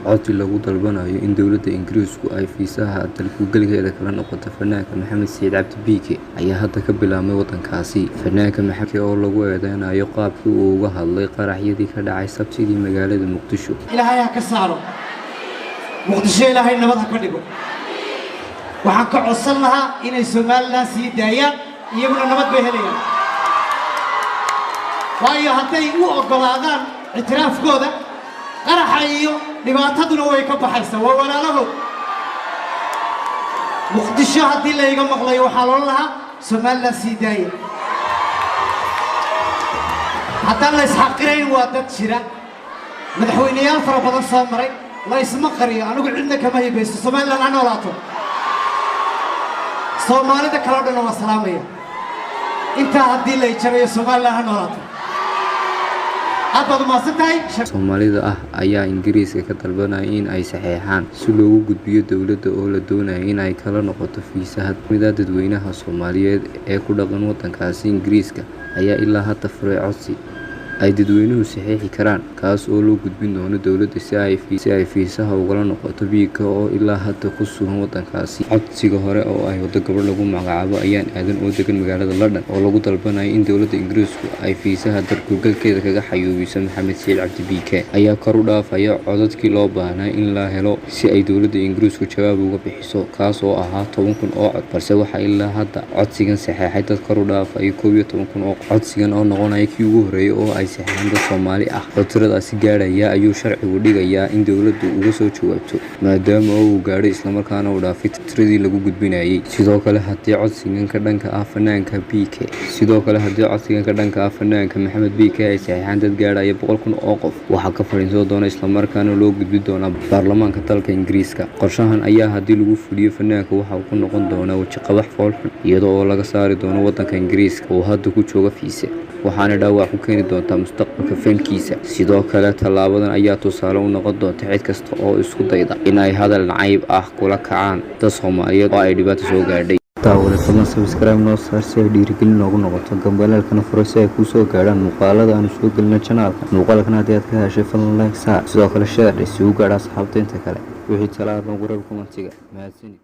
Codsi lagu dalbanayo in dowladda Ingiriisku ay fiisaha dalku-galkeeda kala noqoto fanaanka Maxamed Saciid Cabdi Bike ayaa hadda ka bilaabmay waddankaasi. Fanaanka Maxamed oo lagu eedeynayo qaabkii uu uga hadlay qaraxyadii ka dhacay Sabtidii magaalada Muqdisho. Ilaahay ha ka saaro Muqdisho, Ilaahay nabad ha ka dhigo. Waxaan ka codsan lahaa inay Somaliland sii daayaan, iyaguna nabad bay helayaan, waayo hadday u oggolaadaan ictiraafkooda, qaraxa iyo dhibaataduna way ka baxaysaa. Waa walaalahood Muqdisho. Haddii layga maqlayo, waxaa loola lahaa Somaliland sii daaya. Haddaan la isxaqirayn, waa dad jira, madaxweyneyaal fara badan soo maray, la isma qariyo. Anigu cidna kama hibaysto. Somaliland ha noolaato. Soomaalida kaleo dhanna waa salaamaya. Intaa haddii lay jarayo, Somaliland ha noolaato. Aad baad umahadsan tahay. Soomaalida ah ayaa Ingiriiska ka dalbanaya in ay saxeexaan si loogu gudbiyo dowladda oo la doonayo in ay kala noqoto fiisaha. Mid ah dadweynaha Soomaaliyeed ee ku dhaqan waddankaasi Ingiriiska ayaa ilaa hadda furay codsi ay dadweynuhu saxiixi karaan, kaas oo loo gudbin doono dowladda si ay fiisaha ugala noqoto Bike oo ilaa hadda ku sugan waddankaasi. Codsiga hore oo ay wado gabadh lagu magacaabo Ayaan Aadan oo degan magaalada London oo lagu dalbanayo in dowladda Ingiriisku ay fiisaha dalku-galkeeda kaga xayuubiso Maxamed Saciid Cabdi Bike ayaa kor u dhaafaya codadkii loo baahnaa in la helo si ay dowladda Ingiriisku jawaab uga bixiso, kaas oo ahaa 10,000 oo cod, balse waxaa ilaa hadda codsigan saxeexay dad kor u dhaafaya 11,000 oo. Codsigan oo noqonaya kii ugu horreeyay oo ay saxeexaan dad Soomaali ah oo tiradaasi gaadhaya ayuu sharcigu dhigayaa in dowladdu uga soo jawaabto, maadaama oo uu gaadhay islamarkaana uu dhaafay tiradii lagu gudbinayay. Sidoo kale haddii codsigan ka dhanka ah fanaanka Maxamed Bike ay saxeexaan dad gaadhaya 100,000 oo qof, waxaa ka fadhiisan doona islamarkaana loo gudbin doonaa baarlamaanka dalka Ingiriiska. Qorshahan ayaa haddii lagu fuliyo fanaanka waxa uu ku noqon doonaa weji-qabax foolxun, iyada oo laga saari doono waddanka Ingiriiska oo hadda ku jooga fiise, waxaana dhaawac ku keeni doontaa mustaqbalka fankiisa. Sidoo kale tallaabadan ayaa tusaale u noqon doonta cid kasta oo isku dayda in ay hadal nacayb ah kula kacaan dad Soomaaliyeed oo ay dhibaato soo gaadhay. Daawade, fadlan subscribe noo saar si ay dhiirigelin noogu noqoto, gambaleelkana furo si ay kuu soo gaadhaan muuqaalada aanu soo gelino channelka. Muuqaalkan haddii aad ka heshay, fadlan like saar, sidoo kale share si uu gaadho asxaabta inta kale. Wixii talaad noogu reeb commentiga. Mahadsanid.